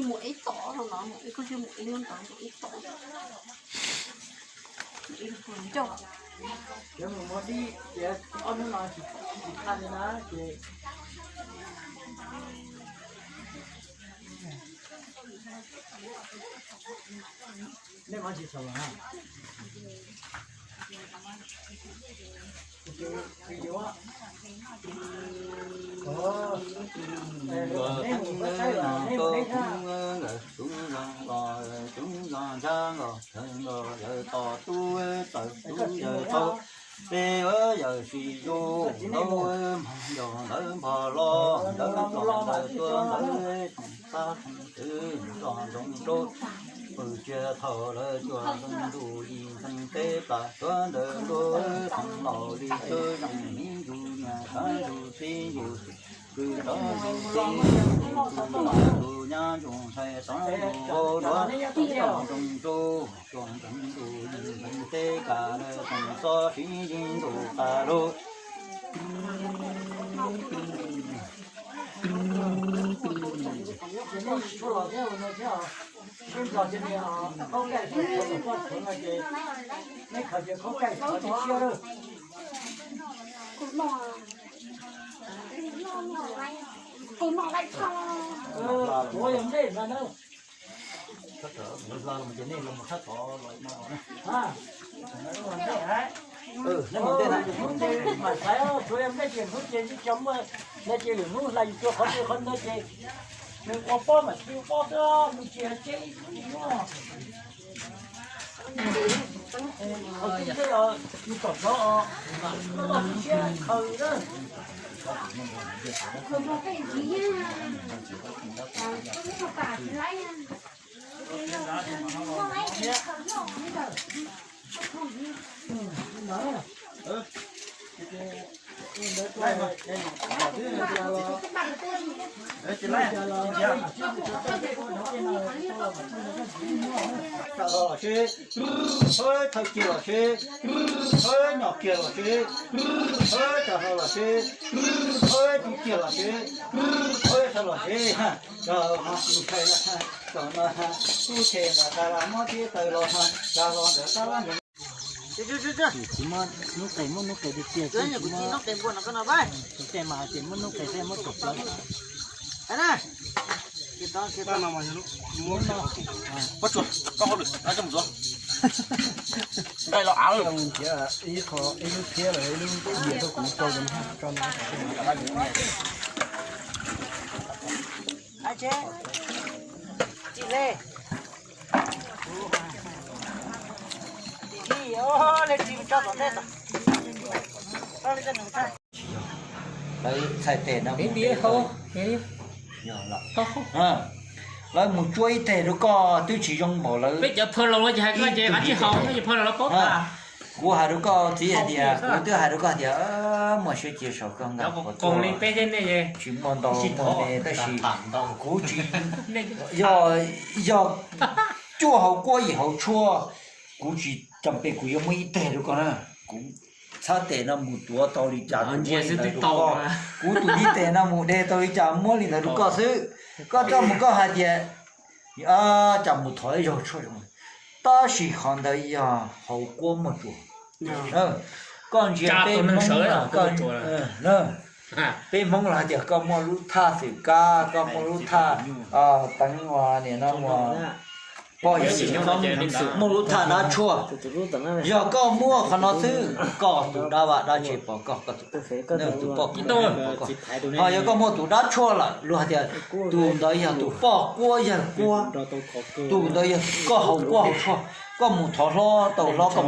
Mus ib tom no, mus ib, koj mus ib ntawd, mus ib tom. Mus ib ncauj. Ces mus mus dib tias ob hnub no tsis tsis tha li na ces nej mam tsis xav los na. Tub zoo ntshab los sawv nkaus yawg tos tub tawm tub yawg tau, peb yawg sib zog ntau, moog yog ntawv npog los ntawv los ntawv tuaj ntawv tsoom xab tsoom twv los ntsoov rau pw tsiag thaum lawv cua zoo ntuj yim ntees teb plam tuav ntawm ntuj thaum laus li cawv zeej miv ntug nyias sab ntug txib ntug kws rov ntug txib ntug nyab ntug ntxhais sab ntug vau duav tsoom ntsoog tsuag ntsoov ntug yim ntees teb kam lawv tsoom txob siv yim ntug tas lug. Hnub ntawd mas xaiv tsuav yog nplej ces hnub ces cov muaj no ces lwm hnub hlais yus tua qhov twg qhov ntawd ces nws ua pob mas tsis ua pob xwb, nws tsis hais tseb ib hnub. Qhov twg thiaj yus tom cov koj loj tib siab khaws na. Thawj kiag los seb, thawj nyom kiag los seb, thawj tag hlo los seb, thawj tub kiag los seb, thawj tag los seb. Tog no tub che ntawd tas los muab tib taws los tag los ntawd tab lab ntawd. Tsis muab nub qes, muab nub qes tiag tiag, tsis muab nub qes, muab nub qes thiaj muab tawm plaws. Ib qho ib lub thiab lawm, ib lub nyiam rau kuv tau tso no. Lawv txhais tes no, lawv mus tsuab ib teg rau koj twb tsis zoo npaum lawv. Peb cov phaw laus no ces hais koj ces qab tsis haus, peb cov phaw laus lawv paub tas. Kuv hais rau koj txiv hais tias, kuv twb hais rau koj tias muaj siab cia saum koj nqa, tsis muaj ntau muaj me tab sis kuv tsis, yog, yog cuaj hauv kuab yim hauv tshuaj, kuv tsis cam pes kuv yuav muab ib teg rau koj na. Kuv txhais tes no mus tuav tau li cas muab li ntawd rau koj. Kuv tus ib teg no mus de tau li cas muab li ntawd rau koj xwb. Koj coj mus koj hais tias, cas mus thov ib zaug tshuaj, tab sis qhov ntawd yog hauv kuab muaj tsuas. Koj ntsia peb Hmoob, peb Hmoob los hais tias koj muaj lub thaj xwm kab, koj muaj lub thaj teev ua niam no ua poj, muaj lub thaj dab tshuaj. Yog koj muaj qhov no xwb, koj tus dab vaj dab tse pom koj, tus poj tus pom koj. Ho yog koj muaj tus dab tshuaj lawm, luag hais tias tus ntawd yog tus poj kuab yawg kuab, tus ntawd yog koj hauv kuab hauv tshuaj. Koj mus thov hlob tau hlob, koj